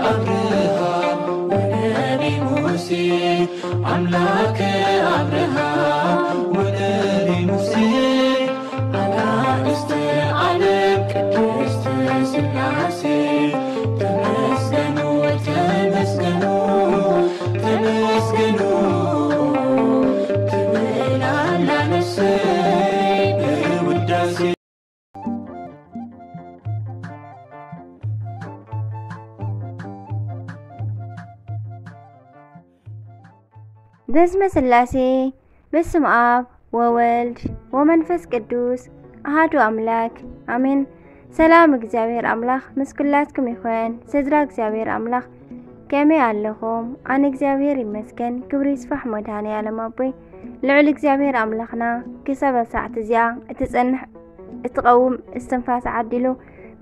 አብርሃም ወነቢ ሙሴ፣ አምላከ አብርሃም ወነቢ ሙሴ፣ አጋእዝተ ዓለም ቅድስት ሥላሴ፣ ተመስገኑ፣ ተመስገኑ፣ ተመስገኑ፣ ትብል ኣላ ነፍሰይ ብውዳሴ። በስመ ሥላሴ፣ በስመ አብ ወወልድ ወመንፈስ ቅዱስ አሐዱ አምላክ አሜን። ሰላም እግዚኣብሔር ኣምላኽ ምስ ኩላትኩም ይኹን። ስድራ እግዚኣብሔር ኣምላኽ ከመይ ኣለኹም? ኣነ እግዚኣብሔር ይመስገን፣ ክብሪ ይስፋሕ መድኃኔዓለም ኣቦይ። ልዑል እግዚኣብሔር ኣምላኽና ክሳብ ሳዕቲ እዚኣ እትጸንሕ እትቐውም እስትንፋስ ዓዲሉ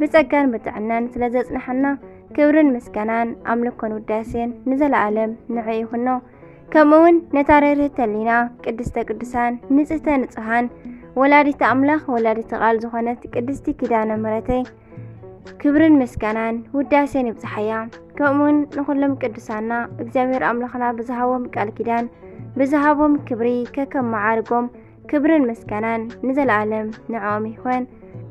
ብጸጋን ብጥዕናን ስለ ዘጽንሐና ክብርን ምስጋናን ኣምልኮን ውዳሴን ንዘለዓለም ንዑ ይኹኖ። ከምኡውን ነታ ርህርህቲ ሕሊና ቅድስተ ቅዱሳን ንጽህተ ንጹሃን ወላዲተ ኣምላኽ ወላዲተ ቃል ዝኾነት ቅድስቲ ኪዳነ ምሕረተይ ክብርን ምስጋናን ውዳሴን ይብጽሓያ። ከምኡውን ንኹሎም ቅዱሳና እግዚኣብሔር ኣምላኽና ብዝሃቦም ቃል ኪዳን ብዝሃቦም ክብሪ ከከም መዓርጎም ክብርን ምስጋናን ንዘለዓለም ንዕኦም ይኹን።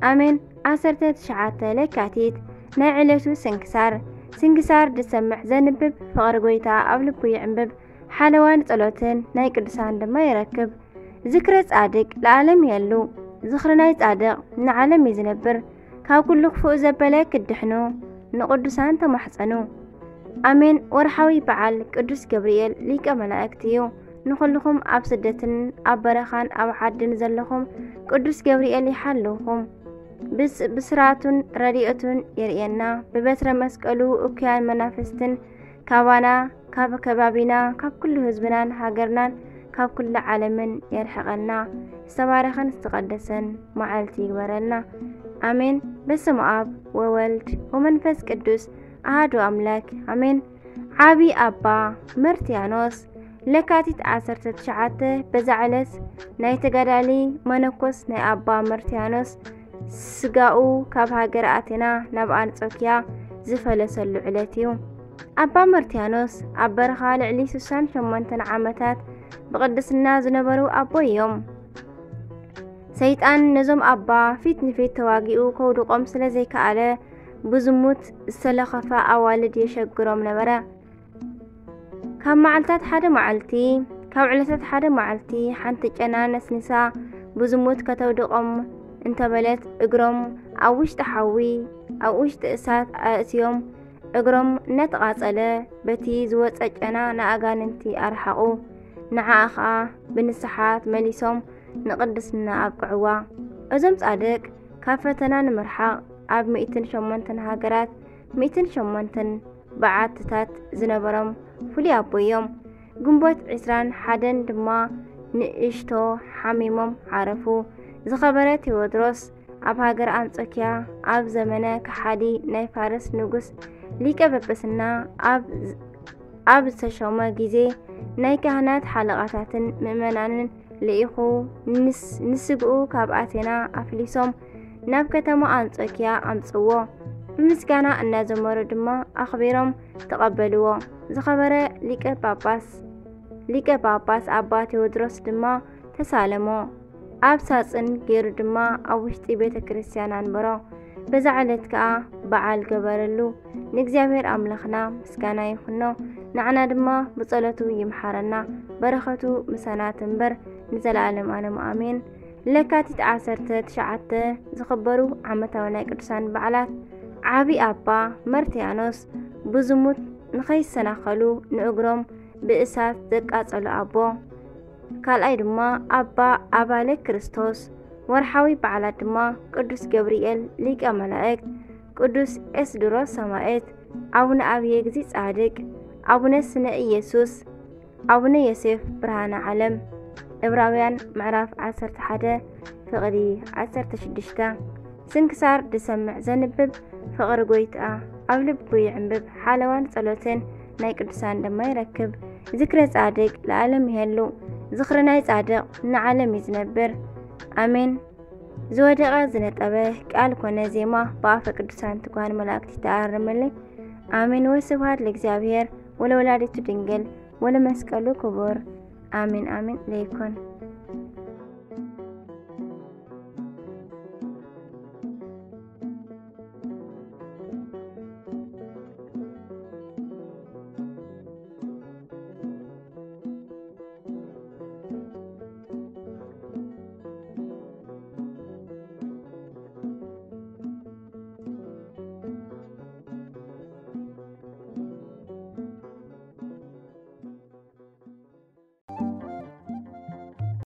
ኣሜን። ዓሰርተ ትሽዓተ ለካቲት ናይ ዕለቱ ስንክሳር። ስንክሳር ዝሰምዕ ዘንብብ ፍቕሪ ጐይታ ኣብ ልቡ ይዕንብብ። ሓለዋን ጸሎትን ናይ ቅዱሳን ድማ ይረክብ። ዝክረ ጻድቅ ለዓለም የሉ። ዝኽሪ ናይ ጻድቕ ንዓለም እዩ ዝነብር። ካብ ኩሉ ክፉእ ዘበለ ክድሕኑ ንቅዱሳን ተማሕጸኑ። ኣሜን። ወርሓዊ በዓል ቅዱስ ገብርኤል ሊቀ መላእክት እዩ። ንኹልኹም ኣብ ስደትን ኣብ በረኻን ኣብ ዓድን ዘለኹም ቅዱስ ገብርኤል ይሓልውኹም። ብስ-፣ ብስራቱን ረድኤቱን የርእየና። ብበትረ መስቀሉ እኩያን መናፍስትን ካባና፣ ካብ ከባቢና፣ ካብ ኩሉ ህዝብናን ሃገርናን፣ ካብ ኩሉ ዓለምን የርሕቐልና። ዝተባረኸን ዝተቐደሰን መዓልቲ ይግበረልና። ኣሜን። በስመ አብ ወወልድ ወመንፈስ ቅዱስ አሐዱ አምላክ አሜን። ዓቢ ኣባ መርትያኖስ ለካቲት ዓሰርተ ትሽዓተ በዛ ዕለት ናይ ተጋዳሊ መነኮስ ናይ ኣባ መርትያኖስ ስጋኡ ካብ ሃገረ ኣቴና ናብ ኣንጾኪያ ዝፈለሰሉ ዕለት እዩ። ኣባ መርትያኖስ ኣብ በረኻ ልዕሊ ስሳን ሸሞንተን ዓመታት ብቕድስና ዝነበሩ ኣቦ እዮም። ሰይጣን ነዞም ኣባ ፊት ንፊት ተዋጊኡ ከውድቖም ስለ ዘይከኣለ፣ ብዝሙት ዝተለኸፋ ኣዋልድ የሸግሮም ነበረ። ካብ መዓልታት ሓደ መዓልቲ፣ ካብ ዕለታት ሓደ መዓልቲ፣ ሓንቲ ጨና ነስኒሳ ብዝሙት ከተውድቖም እንተበለት፣ እግሮም ኣብ ውሽጢ ሓዊ፣ ኣብ ውሽጢ እሳት ኣእትዮም፣ እግሮም እናተቓጸለ፣ በቲ ዝወጸ ጨና ንኣጋንንቲ ኣርሓቑ። ንዓኣ ኸኣ ብንስሓ መሊሶም ንቕድስና ኣብቅዕዋ። እዞም ጻድቅ ካብ ፈተና ንምርሓቕ ኣብ ሚእትን ሸሞንተን ሃገራት፣ ሚእትን ሸሞንተን በዓትታት ዝነበሮም ፍሉይ ኣቦ እዮም። ግንቦት ዕስራን ሓደን ድማ ንእሽቶ ሓሚሞም ዓረፉ። ዝኸበረ ቴዎድሮስ ኣብ ሃገር ኣንጾኪያ ኣብ ዘመነ ከሓዲ ናይ ፋርስ ንጉስ ሊቀ ጵጵስና ኣብ፣ ኣብ ዝተሾመ ግዜ ናይ ካህናት ሓለቓታትን ምእመናንን ልኢኹ ንስ-፣ ንስግኡ ካብ ኣቴና ኣፍሊሶም ናብ ከተማ ኣንጾኪያ ኣምጽዎ። ብምስጋና እናዘመሩ ድማ ኣኽቢሮም ተቐበልዎ። ዝኸበረ ሊቀ ጳጳስ፣ ሊቀ ጳጳስ ኣባ ቴዎድሮስ ድማ ተሳለሞ። ኣብ ሳጽን ገይሩ ድማ ኣብ ውሽጢ ቤተ ክርስቲያን ኣንበሮ። በዛ ዕለት ከኣ በዓል ገበረሉ። ንእግዚኣብሔር ኣምላኽና ምስጋና ይኹኖ። ንዓና ድማ ብጸሎቱ ይምሓረና። በረኸቱ ምሳና ትንበር ንዘለዓለም ዓለም ኣሜን። ለካቲት ዓሰርተ ትሽዓተ ዝኽበሩ ዓመታዊ ናይ ቅዱሳን በዓላት፣ ዓቢ ኣባ መርትያኖስ ብዝሙት ንኸይሰናኸሉ ንእግሮም ብእሳት ዘቃጸሉ ኣቦ። ካልኣይ ድማ ኣባ ኣባለ ክርስቶስ። ወርሓዊ በዓላት ድማ ቅዱስ ገብርኤል ሊቀ መላእክት፣ ቅዱስ ኤስድሮስ ሰማዕት፣ ኣቡነ ኣብየ እግዚእ ጻድቅ፣ ኣቡነ ስነ ኢየሱስ፣ ኣቡነ ዮሴፍ ብርሃነ ዓለም። ዕብራውያን ምዕራፍ ዓሰርተ ሓደ ፍቕዲ ዓሰርተ ሽዱሽተ። ስንክሳር ዝሰምዕ ዘንብብ ፍቕሪ ጐይታ ኣብ ልቡ ይዕንብብ። ሓለዋን ጸሎትን ናይ ቅዱሳን ድማ ይረክብ። ዝክረ ጻድቅ ለዓለም ይሄሉ። ዝኽሪ ናይ ጻድቕ ንዓለም እዩ ዝነብር። ኣሜን። ዝወደቐ ዝነጠበ ቃል ኮነ ዜማ ብኣፈ ቅዱሳን ትጉሃን መላእክት ይተኣረመለይ። ኣሜን። ወስብሐት ለእግዚኣብሔር ወለወላዲቱ ድንግል ወለመስቀሉ ክቡር። ኣሜን ኣሜን። ለይኩን።